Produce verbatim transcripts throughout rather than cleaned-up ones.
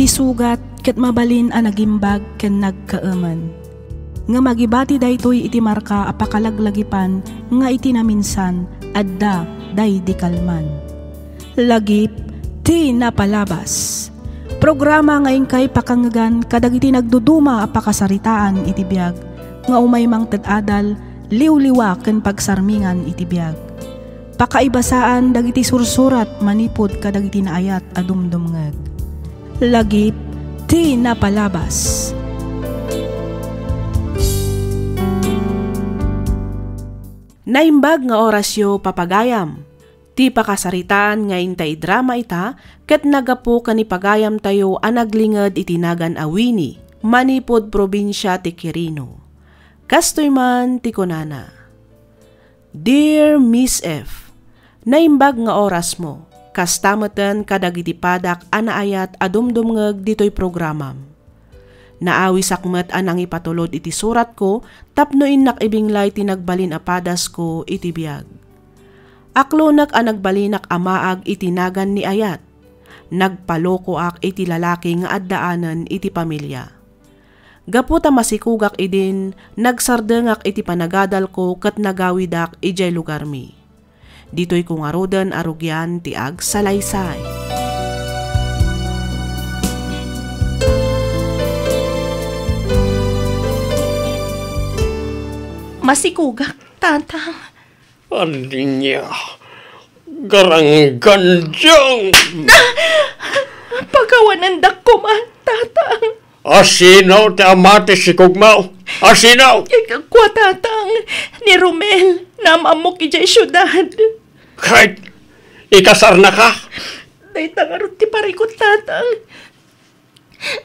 Ti sugat ket mabalin a nagimbag ken nagkaemen. Ngem agibati daytoy iti marka a pakalaglagipan nga iti naminsan, adda daydi kalman. Lagip ti napalabas. Programa nga inkay pakangegan kadagiti nagduduma a pakasaritaan iti biag nga umay mangted adal, liwliwa ken pagsarmingan iti biag. Pakaibasaan dagiti sursurat manipud kadagiti naayat a dumdumngeg. Lagip ti napalabas. Naimbag nga orasyo, papagayam. Ti pakasaritaan nga inta idrama ita ket naggapu ken ni pagayamtayo a naglinged iti nagan a Winnie, manipud probinsia ti Quirino. Kastoy man ti kunana, Dear Miss F, naimbag nga orasmo, kasta meten kadagiti padak a naayat a dumdumngeg ditoy programam. Naawisak met a nangipatulod iti suratko tapno innak ibinglay ti nagbalin a padasko iti biag. Aklonek a nagbalinak a maag iti nagan ni ayat. Nagpalokoak iti lalaki nga addaanen iti pamilia. Gapu ta masikogak idin, nagsardengak iti panagadalko ket nagawidak idiay lugarmi. Ditoyko ngaruden a rugian ti agsalaysay. Masikogak, Tatang. Ania? Garanggandiang! Pakawanendak koma, Tatang. Asino ti ama ti sikogmo? Asino? Kua, Tatang, ni Romel, naam-ammok idiay siudad. Ket ikasarnaka? Dayta ngarud ti parikut, Tatang.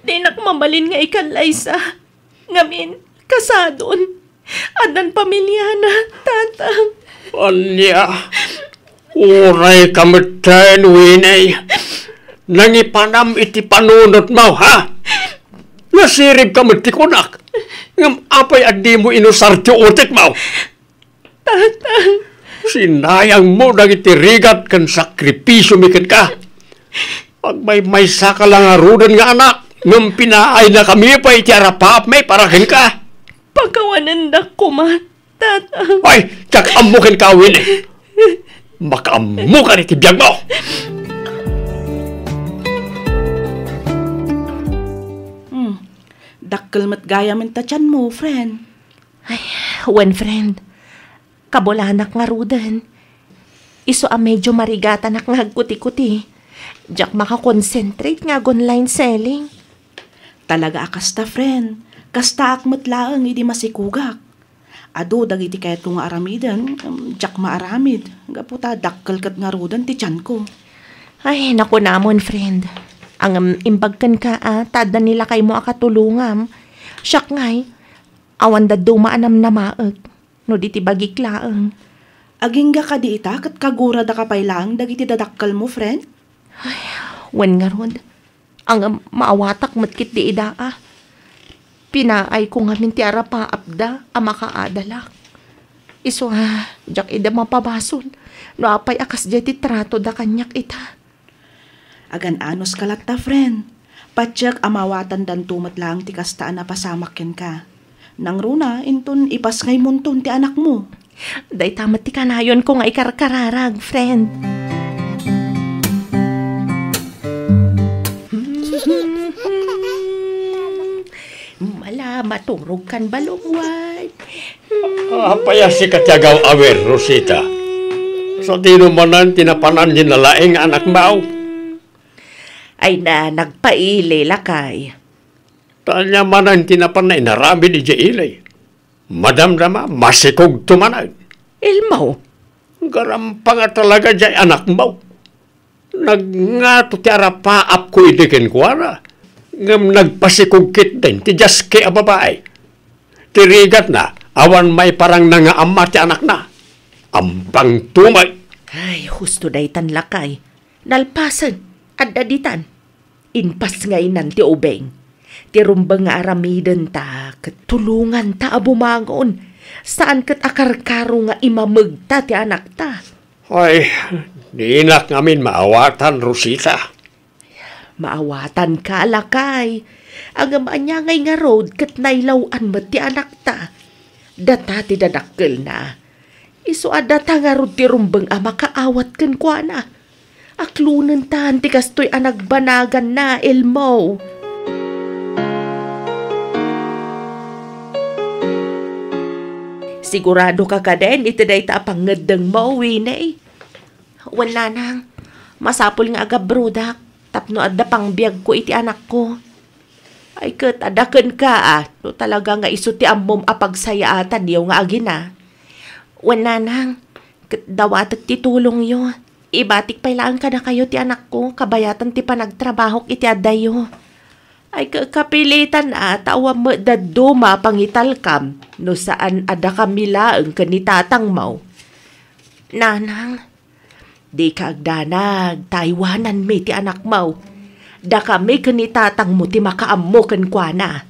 Dinak mabalin nga ikallaysa. Ngamin, kasadon. Addan pamiliana, Tatang. Ania? Uray ka metten, Winnie. Nangipanam iti panunotmo, ha? Nasiribka met ti kunak. Ngem apay a dimo inusar ti utekmo? Tatang. Sinayangmo dagiti rigat ken sakripisiomi kenka. Agmaymaysaka la ngaruden nga anak, ngem pinaayna kami pay iti arapaapmi para kenka. Pakawanendak koma, Tatang. Ay, diak ammo kenka, Winnie. Makaammokan iti biagmo. Hmm. Dakkel met gayam ti tianmo, friend. Ay, wen, friend. Kabulanak ngaruden. Isu a medyo marigatanak nga agkutikuti. Diak makakonsentrate nga ag-online selling. Talaga a kasta, friend. Kastaak met laeng idi masikogak. Adu dagiti kayatko nga aramiden, em, diak maaramid. Gapu ta dakkel ket ngaruden ti tianko. Ay, nakunamon, friend. Ngem imbag kenka a, ta adda ni lakaymo a katulongam. Siak ngay, awan dadduma a namnamaek. No di ti bagik laeng. Agingga kadi ita ket kaguradaka pay laeng dagiti dadakkelmo, friend? Ay, wen ngarud. Ngem maawatak met ketdi ida a. Pinaayko ngamin ti arapaapda a makaadalak. Isu a, diak ida mapabasol no apay a kasdiay ti tratoda kaniak ita. Agan-anos ka latta, friend. Patiek a maawatandanto met laeng ti kasta a napasamak kenka. Nangruna, inton ipasngaymonton ti anakmo. Dayta met ti kanayonko nga ikarkararag, friend. Mala, maturog kan balungway. Apay a sika ti agaw-awir, Rosita? Sadino manen ti napanan ni nalaing nga anakmo? Ay na, nagpaili, lakay. Ta ania manen ti napanna inaramid idiay ili? Madamdama, masikogto manen. Elmo. Garampanga talaga diay anakmo. Nagngato ti arapaapko idi kenkuana, ngem nagpasikog ketdin ti diaski a babai. Ti rigatna, awan maiparangna nga ama ti anakna. Ampang tumay. Ay, husto daytan, lakay. Nalpasen, adda ditan. Impasngaynan ti ubing. Ti rumbeng nga aramidenta ket tulonganta a bumangon. Saan ket a karkaro nga imamegta ti anakta. Ay, dinak ngamin maawatan, Rosita. Maawatanka, lakay. Ngem ania ngay ngarud ket nailaw-an met ti anakta? Data ti dadakkelna. Isu a data ngarud ti rumbeng a makaawat kenkuana. Aklonentan ti kastoy a nagbanaganna, Elmo. Siguradoka kaden iti dayta a pangngeddengmo, Winnie? Wen, nanang, masapul nga agabrodak tapno adda pangbiagko iti anakko. Ay ket, adda kenka a, no talaga nga isu ti ammom a pagsayaatanyo nga agina. Wen, nanang, ket dawatek ti tulongyo. Ibatik pay laeng kadakayo ti anakko, kabayatan ti panagtrabahok iti addayo. Ay, ka-, kapilitan a, ta awan met dadduma a pangitalkam no saan a dakami laeng ken ni tatangmo. Nanang, dika agdanag, ta aywananmi ti anakmo. Dakami ken ni tatangmo ti makaammo kenkuana.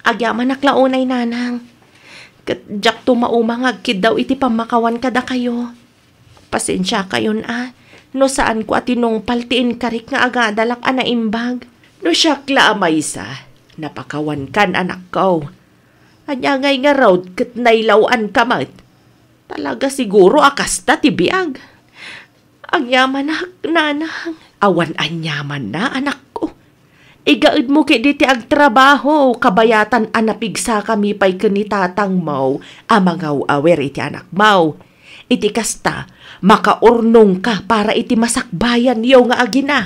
Agyamanak la unay, nanang. Ket diakto mauma nga agkiddaw iti pammakawan kadakayo. Pasensiakayon a, no saanko a tinungpal ti inkarik nga agadalak a naimbag. No siak la a maysa, napakawankan, anakko. Ania ngay ngarud ket nailaw-anka met? Talaga siguro a kasta ti biag. Agyamanak, nanang. Awan aniamanna, anakko. Igaedmo ketdi ti agtrabaho, kabayatan a napigsakami pay ken ni tatangmo a mangaw-awir iti anakmo. Iti kasta, makaurnongka para iti masakbayanyo nga agina.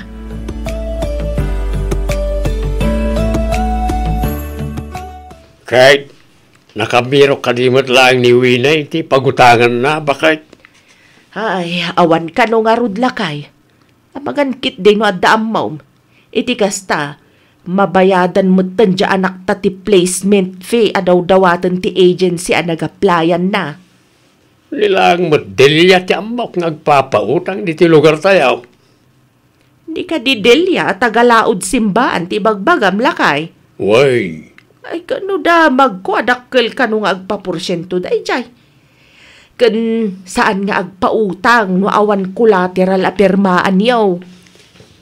Kate, nakabirok kadi met laeng ni Winnie iti pagutanganna, baket? Ay, awan kano ngarud, lakay. Amangan ketdi no adda ammom. Iti kasta, mabayadan metten ti anakta ti placement fee a dawdawaten ti agency a nag-applyan-na. Ni laeng met Delia ti ammok nga agpapautang ditoy lugartayo. Di kadi Delia a taga-Laod Simbaan ti ibagbagam, lakay? Wen. Ay, kano damagko a dakkel kano nga agpaporsiento daydiay? Ken saan nga agpautang no awan collateral a pirmaanyo?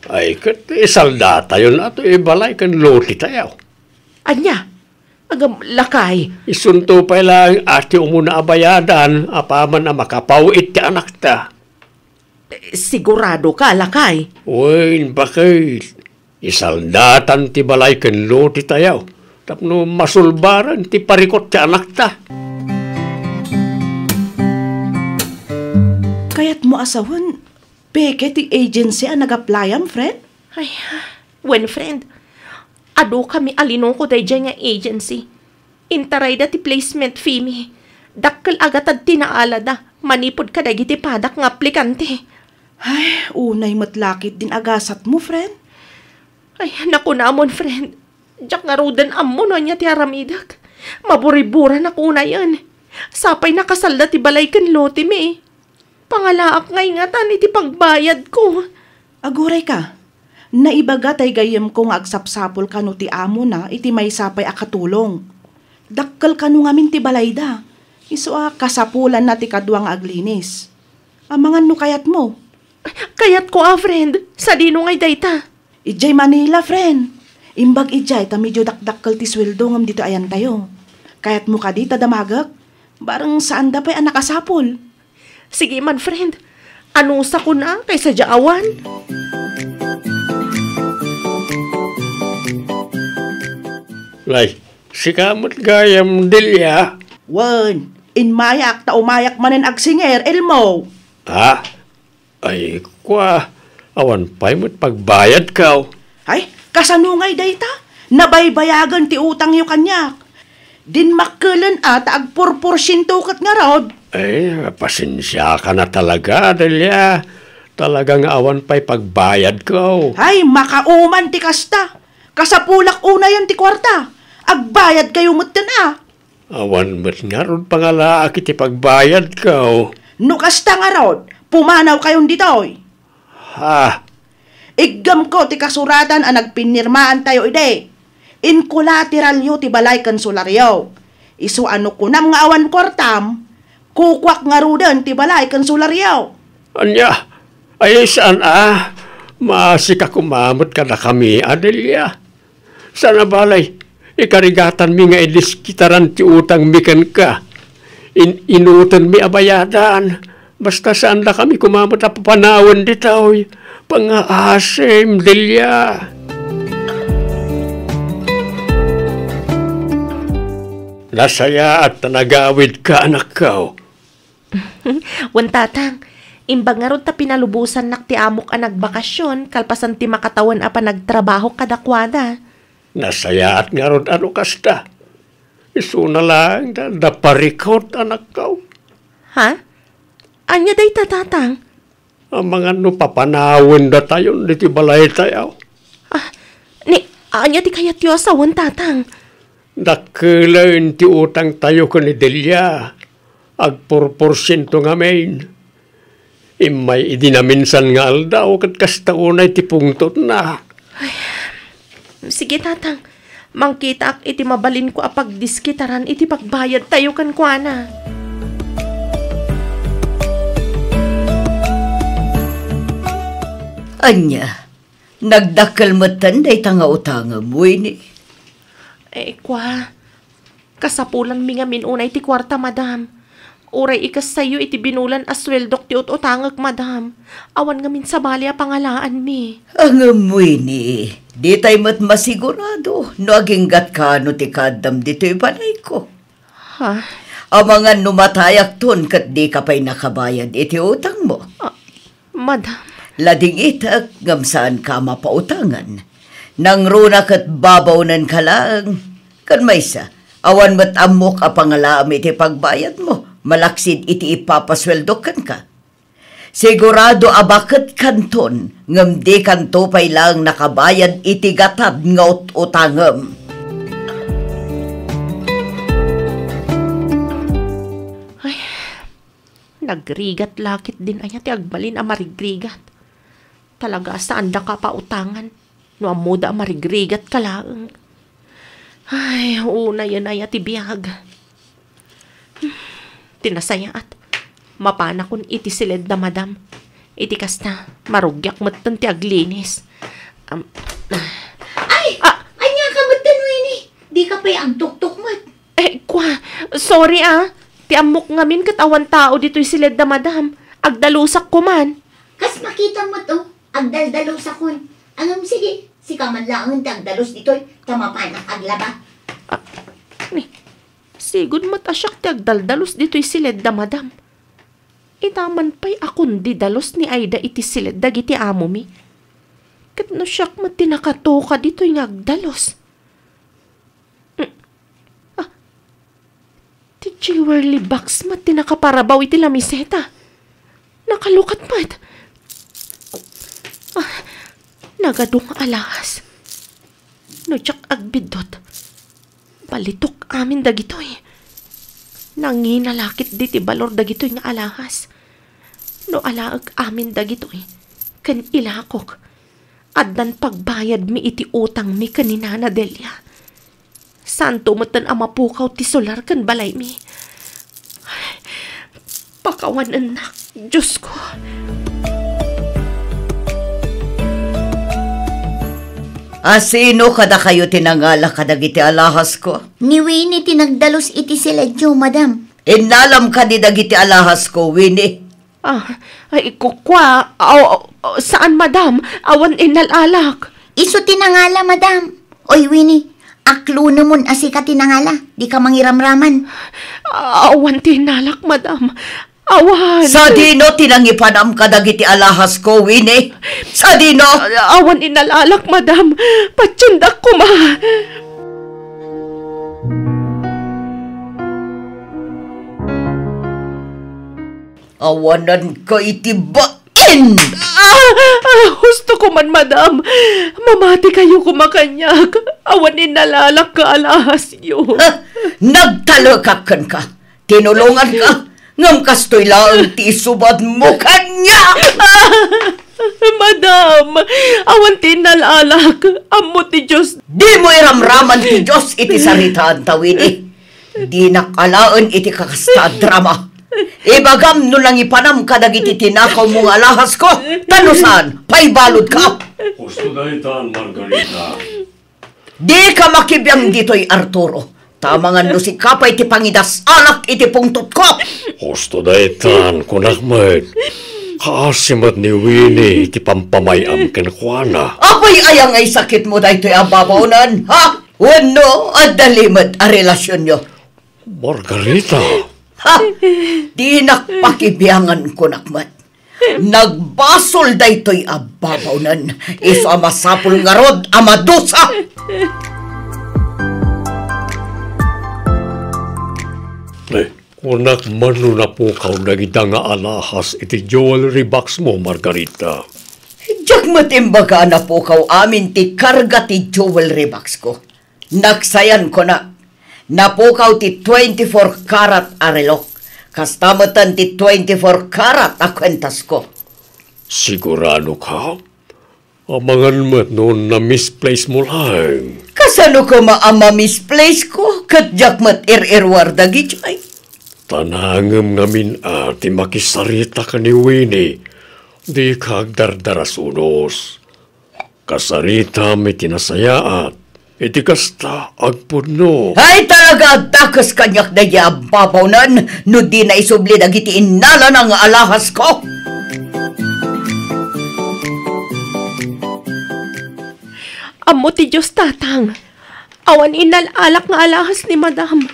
Ay, ket isaldatayon a toy balay ken lotetayo. Ania? Agam, lakay. Isunto pay laeng a ti umuna a bayadan apaman a makapaw-it ti anakta. Siguradoka, lakay? Wen, baket. Isaldatan ti balay ken lotetayo tapno masulbaren ti parikut ti anakta. Kayatmo a sawen, peke ti agency a nag-applyam, friend? Ay, wen, friend. Adu kami a linuko daydiay nga agency. Intarayda ti placement fee mi. Dakkel a gatad ti naalada manipud kadagiti padak nga aplikante. Ay, unay met la ketdin agasatmo, friend. Ay, nakunamon, friend. Diak ngaruden ammo no ania ti aramidek. Maburiburanak unayen. Sapay nakasalda ti balay ken lote mi. Pangalaak ngay ngatan iti pagbayadko. Agurayka, naibaga tay gayyemko nga agsapsapul kano ti amona iti maysa pay a katulong. Dakkel kano ngamin ti balayda. Isu a kasapulanna ti kadua nga aglinis. Amangan no kayatmo. Kayatko a, friend. Sadino ngay dayta? Idiay Manila, friend. Imbag idiay ta medio dakdakkel ti sueldo ngem ditoy ayantayo. Kayatmo kadi ta damagek? Bareng saanda pay a nakasapul. Sige man, friend. Anusakon a kaysa dia awan. Lay, sika met gayam, Delia. Wen, immayak ta umayak manen agsinger, Elmo. Ha? Ay, kua, awan pay met pagbayadko. Ay, kasano ngay dayta? Nabaybayagen ti utangyo kaniak. Dinmakkelen a ta agpurporsiento ket ngarud. Ay, pasensiaka na talaga, Delia. Talaga nga awan pay pagbayadko. Ay, makauman ti kasta. Kasapulak unayen ti kuarta. Agbayadkayo metten a. Awan met ngarud pangalaak iti pagbayadko. No kasta ngarud, pumanawkayon ditoy. Ha? Iggemko ti kasuratan a nagpinnirmaantayo idi. Inkolateralyo ti balay ken solaryo. Isu a no kunam nga awan kuartam, kukuak ngaruden ti balay ken solaryo. Ania? Ay, saan a? Maasik a kumamet kadakami, Adelia. Sana balay, ikarigatanmi nga idiskitaran ti utangmi kenka. In-, inutenmi a bayadan. Basta saandakami kumamet a papanawen ditoy pangngaasim, Delia. Nasayaat ta nagawidka, anakko. Wen, Tatang, imbag ngarud ta pinalubosannak ti amok a nagbakasyon kalpasan ti makatawen a panagtrabaho kadakuada. Nasayaat ngarud a no kasta. Isuna laeng da, da parikut, anakko. Ha? Ania dayta, Tatang? Amangan no papanawen datayon diti balaytayo. Ah, ni, ania ti kayatyo a sawen, Tatang? Dakkelen ti utangtayo ken ni Delia. Agpurporsiento ngamin. Immay idi naminsan nga aldaw ket kasta unay ti pungtotna. Ay, sige, Tatang. Mangkitaak iti mabalinko a pagdiskitaran iti pagbayadtayo kenkuana. Ania, nagdakkel metten dayta nga utangem, Winnie? Eh, kua, kasapulanmi ngamin unay ti kuarta, madam. Uray ikassayo iti binulan a sueldok ti ut-utangek, madam. Awan ngamin sabali a pangalaanmi. Ngem, Winnie, ditay met masigurado no aginggatka no ti kaaddam ditoy balayko. Ha? Amangan no matayakton ket dika pay nakabayad iti utangmo. Ah, madam. Ladingitek ngem saanka a mapautangan. Nangruna ket babaonenka laeng. Ken maysa, awan met ammok a pangalaam iti pagbayadmo, malaksid iti ipapasueldok kenka. Sigurado a baketkanton, ngem dikanto pay laeng nakabayad iti gatad nga ut-utangem. Ay, nagrigat la ketdin aya ti agbalin a marigrigat. Talaga a saanda ka pautangan. No ammoda a marigrigat ka laeng. Ay, unayen aya ti biag. Ti nasayaat, mapanakon iti siledda, madam. Iti kasta, marugiak metten ti aglinis. Am, Ay! Ah! Ania ka metten, Winnie? Di ka pay agtuktok met. Eh, kwa, sorry, ah. Ti ammok ngamin ket awan tao ditoy siledda, madam. Agdalusak koman. Kas makita met, oh. Agdaldalosakon. Ngem sige, sika man laeng ti agdalus ditoy, ta mapanak aglaba. Ah, ni, sigud met a siak ti agdaldalus ditoy siledda, madam. Ita man pay a kundi dalus ni Aida iti siled dagiti amomi. Ket no siak met ti nakatoka ditoy nga agdalus. Mm. Ah, ti jewelry box met ti nakaparabaw iti lamiseta. Nakalukat met. Ah, nagadu nga alahas. No diak agbiddut, balitok amin dagitoy. Nangina la ketdi ti balor dagitoy nga alahas. No alaek amin dagitoy, ken ilakok, addan pagbayadmi iti utangmi ken ni Nana Delia. Saanto metten a mapukaw ti solar ken balaymi. Pakawanennak, Diosko. A sino kadakayo ti nangala kadagiti alahasko? Ni Winnie ti nagdalus iti siledyo, madam. Innalam kadi dagiti alahasko, Winnie? Ah, ay, kukua, aw, aw, saan, madam. Awan innalalak. Isu ti nangala, madam. Oy, Winnie, aklunemon a sika ti nangala. Dika mangiramraman. Awan ti innalak, madam. Awan. Sadino ti nangipanam kadagiti alahasko, Winnie? Sadino? Awan innalalak, madam. Patiendak koma. Awananka iti bain! Ah! Ah, husto koman, madam. Mamatikayo koma kaniak. Awan innalalak nga alahasyo. Ha? Nagtalekak kenka. Tinulonganka. Ngem kastoy laeng ti isubadmo kaniak. Ah! Madam, awan ti innalalak. Ammo ti Dios. Dimo iramraman ti Dios iti saritaanta, Winnie. Dinak alaen iti kakasta a drama. Ibagam no nangipanam kadagiti tinakawmo nga alahasko, ta no saan, paibaludka. Husto daytan, Margarita. Dika makibiang ditoy, Arturo. Ta amangan no sika pay ti pangidas-anak iti pungtotko. Husto daytan, kunak met. Kaasi met ni Winnie iti pampamay-am kenkuana. Apay aya ngay sakitmo daytoy a babawnan, ha? Wenno, adda limed a relasionyo? Margarita! Ha! Dinak pakibiangan, kunak met. Nagbasol daytoy a babawnan. Isu a masapul ngarud a madusa. Eh, kunak man no napukaw dagita nga alahas iti jewelry box mo, Margarita. Diak met imbaga a napukaw amin ti karga ti jewelry box ko. Naksayan, kunak, napukaw ti twenty-four karat a relok. Kasta metten ti twenty-four karat a kuentasko. Sigurado ka? Amangan met no na-misplace mo laeng. Kasano koma a ma-misplace ko? Ket diak met ir-iruar dagitoy. Ta nangem ngamin a ti makisarita ken ni Winnie, dika agdardarasunos. Kasaritam iti nasayaat, iti kasta, agpudno. Ay, talaga, dakes kaniak daydi a babawnan no dina isubli dagiti innalana nga alahasko. Ammo ti Dios, Tatang. Awan innal-alak nga alahas ni Madam.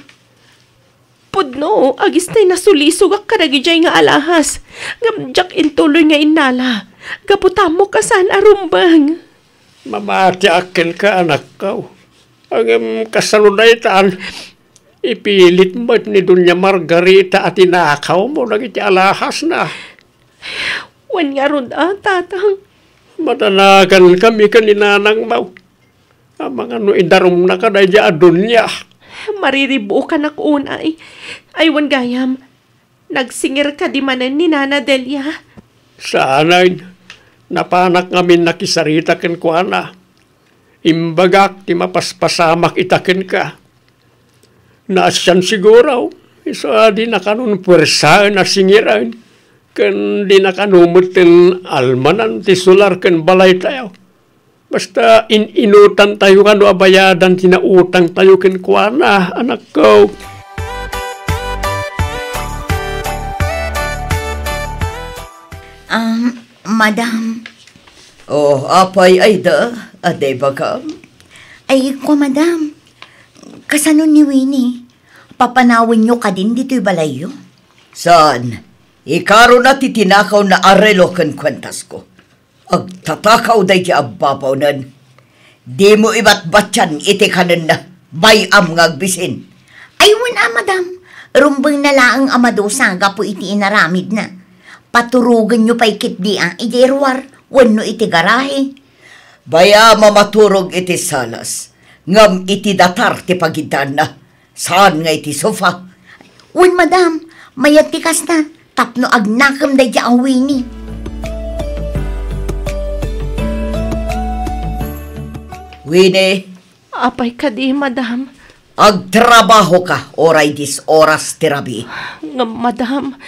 Pudno, agistay nasulisogak kadagidiay nga alahas, ngem diak intuloy nga innala, gapu ta ammok a saan a rumbeng. Mamatiak kenka, anakko. Ngem kasano daytan? Ipilit met ni Doña Margarita a tinakawmo dagiti alahasna. Wen ngarud a, Tatang. Madanagankami ken ni nanangmo. Amangan no idarumnaka daydi a Doña. Mariribukanak unay. Ay, wen gayam, nagsingir kadi manen ni Nana Delia? Saanen. Napanak ngamin nakisarita kenkuana. Imbagak ti mapaspasamak ita kenka. Naasian siguro, isu a dinakanon puersaen a singiren, ken dinakano metten almanan ti solar ken balaytayo. Basta in-inutantayo kano a bayadan ti nautangtayo kenkuana, anakko. Um, Madam. Oh, apay, Aida? Adda ibagam? Ay, kua, Madam. Kasano ni Winnie? Papanawenyo kadin ditoy balayyo? Saan. Ikarona ti tinakawna a relo ken kuentasko. Agtatakaw daydi a babawnen. Dimo ibatbatian iti kanenna. Bay-am nga agbisin. Ay, wen a, Madam. Rumbengna laeng a madusa gapu iti inaramidna. Paturogenyo pay ketdi a idiay ruar wenno iti garahe. Bay-am a maturog iti salas, ngem iti datar ti pagiddaanna. Saan nga iti sofa? Wen, Madam, mayat ti kasta tapno agnakem daydi a Winnie. Winnie. Apay kadi, Madam? Agtrabahoka uray dis oras ti rabii. Ngem, Madam,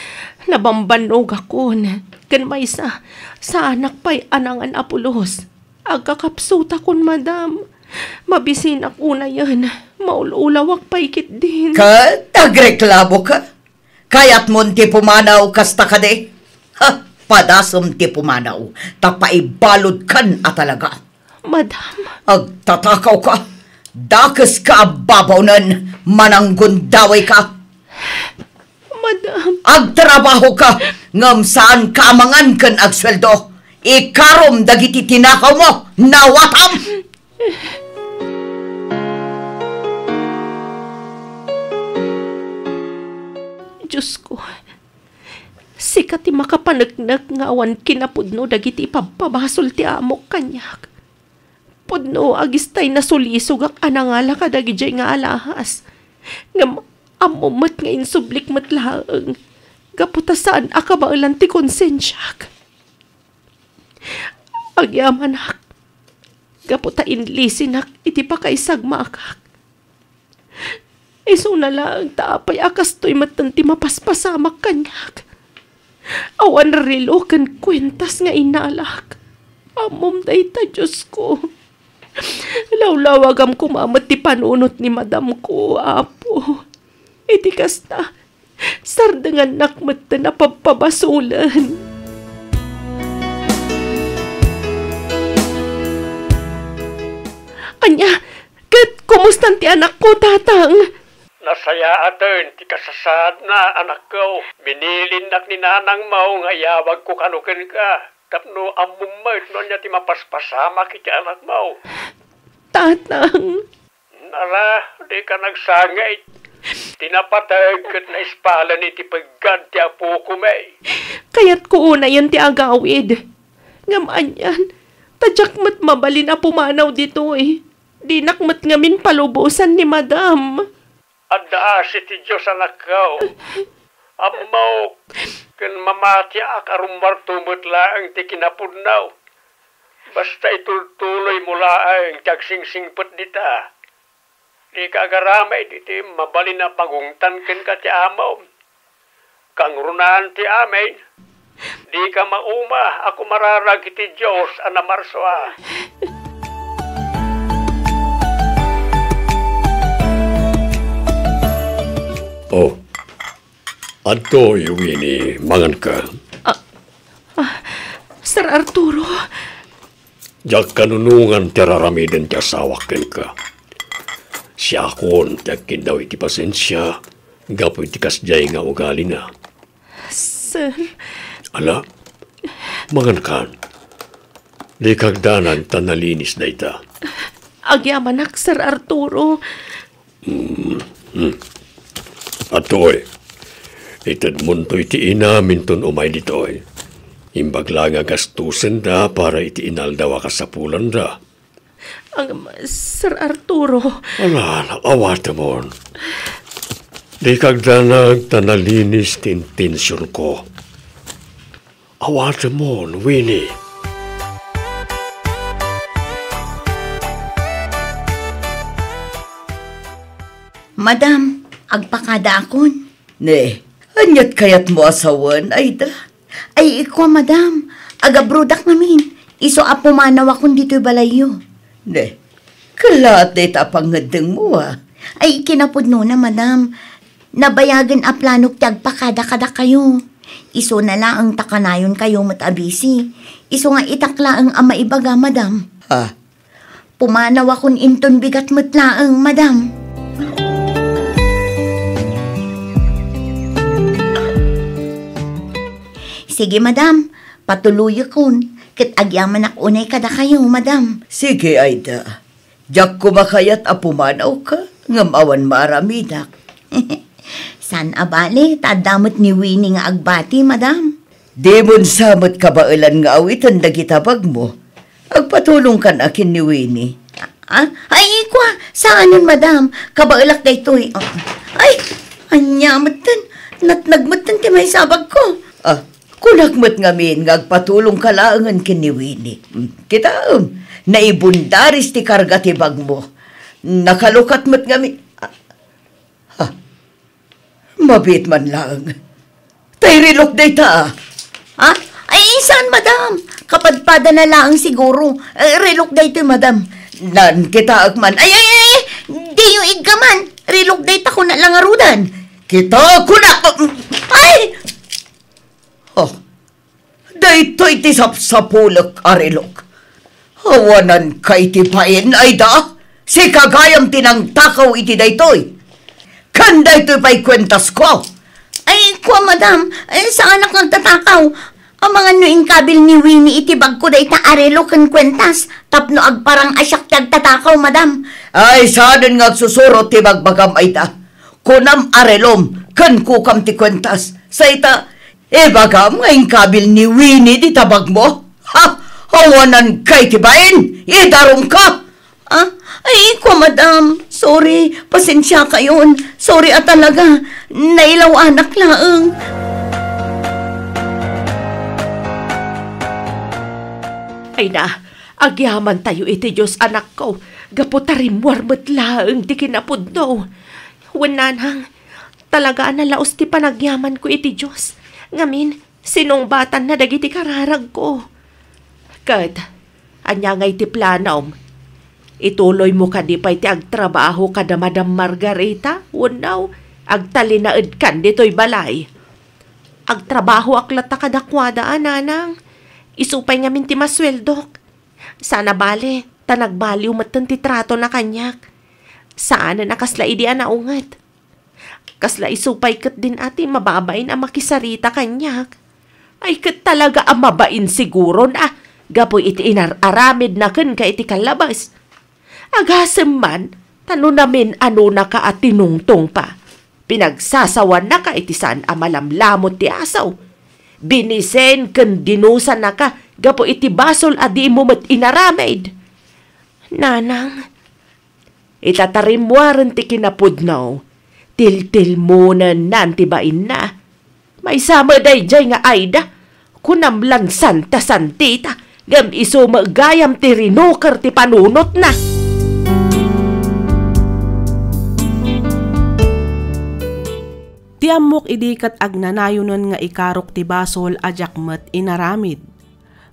nabambannogakon. Ken maysa, saanak pay a nangan a pulos. Agkakapsutakon, Madam. Mabisinak unayen. Maul-ulawak pay ketdin. Ket agreklamoka? Kayatmon ti pumanaw kasta kadi? Ha, padasem ti pumanaw, ta paibaludkan a talaga. Madam. Agtatakawka. Dakeska a babawnen, mananggundawayka. Madam. Agtrabahoka, ngem saanka a mangan ken agsueldo. Ikarom dagiti tinakawmo, nawatam! Diosko, sika ti makapaneknek nga awan kinapudno dagiti ipabpabasol ti amok kaniak. Pudno, agistay nasulisogak a nangala kadagidiay nga alahas. Ngem ammo met nga insublik met laeng, gapu ta saan a kabaelan ti konsensiak. Agyamanak, gapu ta inlisinak iti pakaisagmakak. Isuna laeng ta apay a kastoy metten ti mapaspasamak kaniak. Awan relo ken kuentas nga inalak. Ammom dayta, Diosko. Lawlawagam koma met ti panunot ni madamko, Apo. Iti kasta, sardengannak metten a pabpabasolen. Ania, ket kumustan ti anakko, Tatang? Nasayaaten ti kasasaadna, anakko. Binilinnak ni nanangmo nga iyawagko kano kenka tapno ammom met no ania ti mapaspasamak iti anakmo. Tatang. Ala, dika nagsangit. Ti napateg ket naispalen iti peggan ti apokon. Kayatko unayen ti agawid. Ngem anian, ta diak met mabalin a pumanaw ditoy. Dinak met ngamin palubosan ni Madam. Adda asi ti Dios, anakko. Ammok, ken mamatiak a rummuarto met laeng ti kinapudno. Basta itultuloymo laeng ti agsingsingpet dita. Dika agaramid iti mabalin a pagungtan kenka ti amom. Kangrunaan ti amin, dika mauma a kumararag iti Dios a namarsua. Oh, adtoy, Winnie, manganka. Ah, ah, Sir Arturo. Diak kanunongan ti ar-aramiden ti asawak kenka. Siakon ti agkindaw iti pasensia gapu iti kasdiay nga ugalina. Sir. Ala, mangankan. Dika agdanag ta nalinis dayta. Agyamanak, Sir Arturo. Hmm, hmm. Atoy, itedmonto iti inaminton umay ditoy. Imbag la nga gastosenda para iti inaldaw a kasapulanda. Ang, Sir Arturo. Ala, awatemon. Dika agdanag ta nalinis ti intensionko. Awatemon, Winnie. Madam, agpakadaakon. Ne, aniat kayatmo a sawen, Aida? Ay, ikua, madam, agabrodak ngamin. Isu a pumanawakon ditoy balayyo. Ne, kellaat dayta a pangngeddengmo, a? Ay, kinapudnona, madam. Nabayagen a planok ti agpakada kadakayo. Isuna laeng ta kanayonkayo met a busy. Isu nga itak laeng a maibaga, madam. Ha? Pumanawakon inton bigat met laeng, madam. Sige, madam. Patuloyekon. Ket agyamanak unay kadakayo, madam. Sige, Aida. Diak koma kayat a pumanawka, ngem awan maaramidak. Saan a bale, ta adda met ni Winnie nga agbati, madam. Dimon sa met kabaelan nga awiten dagiti bagmo. Agpatulongkan a ken ni Winnie. Ah, ay, ikua, saanen, madam. Kabaelak daytoy. Ah, ay, ania metten. Natnag metten ti maysa a bagko. Ah, kunak met ngamin nga agpatulongka laengen ken ni Winnie. Hmm, kitaem, naibundaris ti karga ti bagmo. Nakalukat met ngamin. Ah, ha? Mabiit man laeng. Tay relok dayta, a? Ha? Ay, saan, madam? Kapadpadana laeng siguro. Eh, relok daytoy, madam. Nan, kitaek man. Ay, ay, ay, ay! Diyo iggaman. Relok dayta, kuna la ngaruden. Kitaek kuna. Ay! Oh, daytoy ti sapsapulek a relok. Awananka iti bain, Aida? Sika gayam ti nangtakaw iti daytoy. Ken daytoy pay kuentasko. Ay, kua, madam, eh, saanak nga agtatakaw. Amangan no inkabil ni Winnie iti bagko dayta a relok ken kuentas tapno agparang a siak ti agtatakaw, madam. Ay, saanen nga agsusurot ti bagbagam, Aida. Kunam a relom ken kukam ti kuentas. Sa ita, ibagam nga inkabil ni Winnie dita bagmo? Ha? Awananka iti bain? Idarumka! Ah, ay, kua, madam. Sorry. Pasensiakayon. Sorry a talaga. Nailaw-anak laeng. Ay na, agyamantayo iti Dios, anakko, gapu ta rimmuar met laeng ti kinapudno. Wen, nanang, talaga a nalaus ti panagyamanko iti Dios. Ngamin, sinungbatanna dagiti kararagko. Ket, ania ngay ti planom? Ituloymo kadi pay ti agtrabaho kada Madam Margarita wenno agtalinaedkan ditoy balay? Agtrabahoak latta kadakuada a, nanang. Isu pay ngamin ti masueldok. Saan a bale, ta nagbaliw metten ti tratona kaniak. Saanen a kasla idi a naunget. Kasla isu pay ketdin a ti mababain a makisarita kaniak. Ay, ket talaga a mabain siguron a, gapu iti inar-aramidna kenka iti kallabes. Agasem man, ta no namin-anonaka a tinungtong pa, pinagsasawannaka iti saan a malamlamut ti asaw. Binisen ken dinusanaka gapu iti basol a dimo met inaramid. Nanang, ita ta rimmuaren ti kinapudno, tiltilmonennan ti bainna. Maysa met daydiay nga Aida, kunam lan Santa Santita, ngem isu met gayam ti rinuker ti panunotna. Ti ammok idi ket agnanayonen nga ikarok ti basol a diak met inaramid.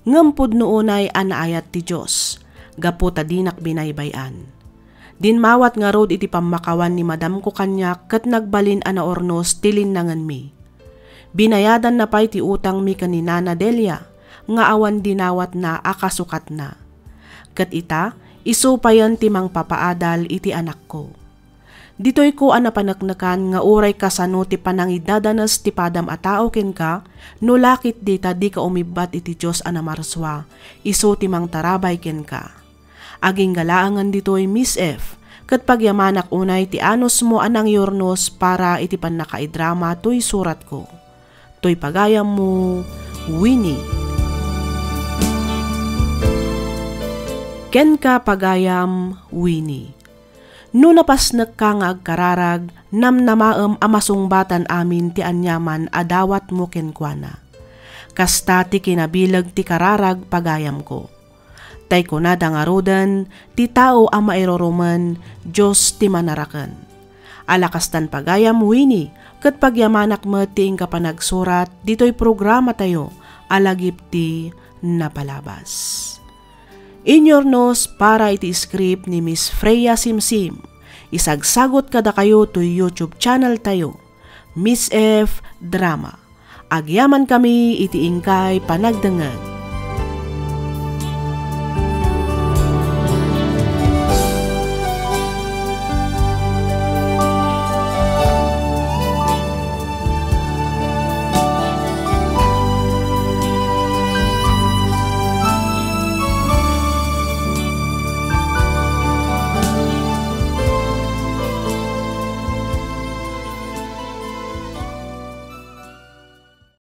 Ngem pudno unay a naayat ti Dios, gapu ta dinak binaybay-an. Dimmawat ngarud iti pammakawan ni madamko kaniak ket nagbalin a naurnos ti linnangenmi. Binayadanna pay ti utangmi ken ni Nana Delia nga awan dinawatna a kasukatna. Ket ita, isu payen ti mangpapaadal iti anakko. Ditoyko a napaneknekan nga uray kasano ti panangidadanes ti padam a tao kenka, no lakit dita dika umibbat iti Dios a namarsua, isu ti mangtarabay kenka. Agingga laengen ditoy, Miss F, ket pagyamanak unay ti anusmo a nangyurnos para iti pannakaidrama toy suratko. Toy pagayammo, Winnie. Kenka, pagayam, Winnie. No napasnekka nga agkararag, namnamaem a masungbatan amin ti aniaman a dawatmo kenkuana. Kasta ti kinabileg ti kararag, pagayamko. Tay kunada ngaruden, ti tao a mairurumen, Dios ti manaraken. Ala kastan, pagayam, Winnie, ket pagyamanak met ti inka panagsurat ditoy programatayo a Lagip ti Napalabas. Inyurnos para iti script ni Miss Freya Simsim. Isagsagut kadakayo toy YouTube channel tayo, Miss F Drama. Agyamankami iti inkay panagdengngeg.